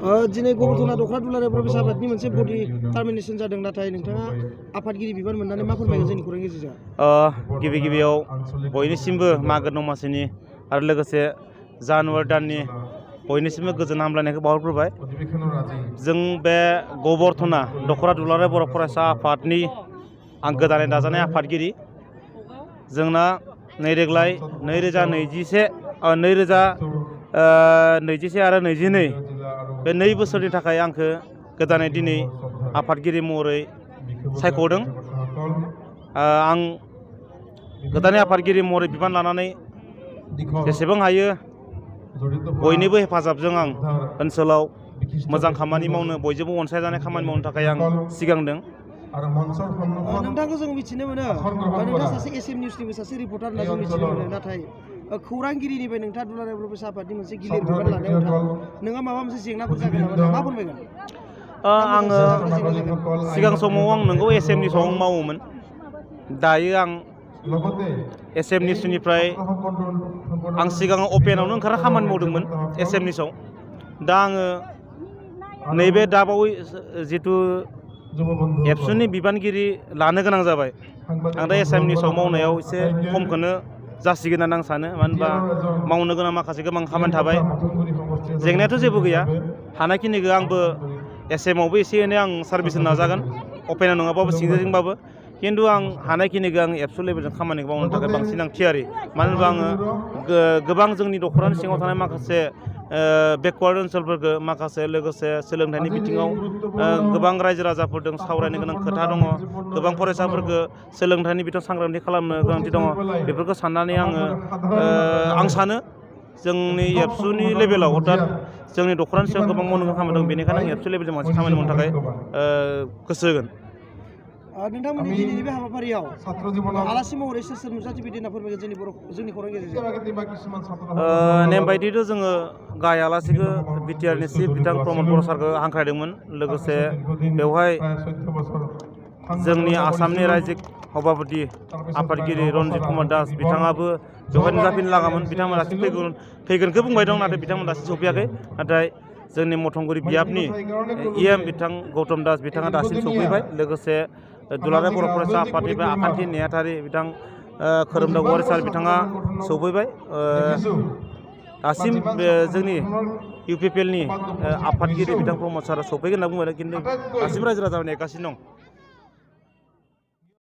दिनै गबरथला दख'रा दुलाराय बर' फिसा आफादनि मोनसे बडि टार्मिनेसन जादों, नाथाय नोंथाङा आफादगिरि बिबान मोननानै मा फोरमायगोन जोंनि खौरांनि गेजेरजों? गिबियाव बयनिसिमबो मागो दमासिनि आरो लोगोसे जानुवारि दाननि बयनिसिमबो गोजोन हामलायनायखौ बावहरग्रोबाय। जों बे गबरथला दख'रा दुलाराय बर' फरायसा आफादनि आं गोदानै दाजानाय आफादगिरि। जोंना देग्लाय 2021 आरो 2022 बे 2 बोसोरनि थाखाय आंखौ गोदानै दिनै आफादगिरि महरै सायख'दों। आं गोदानै आफादगिरि महरै बिबान लानानै जेसेबां हायो बयनिबो हेफाजाबजों आं ओनसोलाव मोजां खामानि मावनो, बयजोंबो अनसायजानाय खामानि मावनो थाखाय आं सिगांदों। नोंथांखौ जों मिथिनो मोनो नोंथाङा सासे एसएम निउसनिबो सासे रिपर्टार होनना जों मिथिनो मोनो, नाथाय खौरांगिरिनिफ्राय नोंथाङा दुलाराय बर' फिसा आफादनि मोनसे गिलिर बिबान लानायाव नोंहा माबा मोनसे जेंनाफोर जागोन नामा? मा फोरमायगोन? आङो सिगां समाव आं नोंगौ एसएम निउसाव मावोमोन। दायो आं एसएम निउसनिफ्राय आं सिगाङाव अपेनावनो ओंखारना खामानि मावदोंमोन एसएम निउसाव। दा आङो नैबे दाबावै जिथु एबसुनि बिबानगिरि लानो गोनां जाबाय। आं दा एसएम निउसाव मावनायाव एसे खमखौनो जासिगोन होननानै आं सानो। मानो होनबा मावनो गोनां माखासे गोबां खामानि थाबाय। जेंनायाथ' जेबो गैया, हानायखिनिखौ आंबो एसएमआवबो एसे एनै आं सार्भिस होनो नाजागोन, अपेनाव नङाबाबो सिंजोंबाबो। खिन्थु आं हानायखिनिखौ आं एबसु लेभेलजों खामानिखौ मावनो थाखाय बांसिन आं थियारि। मानो होनबा आङो गोबां जोंनि दख'रानि सिङाव थानाय माखासे बेकवार्ड ओनसोलफोरखौ, माखासे लोगोसे सोलोंथाइनि बिथिङाव गोबां रायजो राजाफोरजों सावरायनो गोनां खोथा दङ। गोबां फरायसाफोरखौ सोलोंथाइनि बिथिङाव सांग्रांथि खालामनो गोनांथि दङ। बेफोरखौ साननानै आं सानो जोंनि एबसुनि लेभेलाव, अर्थात जोंनि दख'रानि सायाव गोबां मावनो गोनां खामानि दं। बेनिखायनो आं एबसु लेभेलजों मोनसे खामानि मावनो थाखाय गोसो होगोन। नोंथांमोननि दिनैनि बे हाबाफारियाव आलासि महरै सोर सोर नुजाथिफैदों होनना फोरमायगोन जोंनि खौरांनि गेजेरजों? नेम बायदियैथ' जोङो गाहाय आलासिखौ बिटिआरनि चिफ बिथां प्रमद बर' सारखौ हांख्रायदोंमोन। लोगोसे बेवहाय जोंनि आसामनि रायजिक सभापति आफादगिरि रन्जित कुमार दास बिथाङाबो बेवहाय नुजाफिननो लागामोन। बिथांमोना फैगोनखौ बुंबाय दं, नाथाय बिथांमोना दासिम सफैयाखै। नाथाय जोंनि मथंगुरि बियाबनि इएम बिथां गौतम दास बिथाङा दासिम सफैबाय। लोगोसे दुलाराय बर' फरायसा आफादनिफ्राय आफादनि नेहाथारि बिथां खोरोमदाव औवारि सार बिथाङा सफैबाय। दासिम जोंनि इउपिपिएलनि आफादगिरि बिथां प्रमद सारा सफैगोन होनना बुंबाय, खिन्थु दासिम रायजो राजा नेगासिनो दं।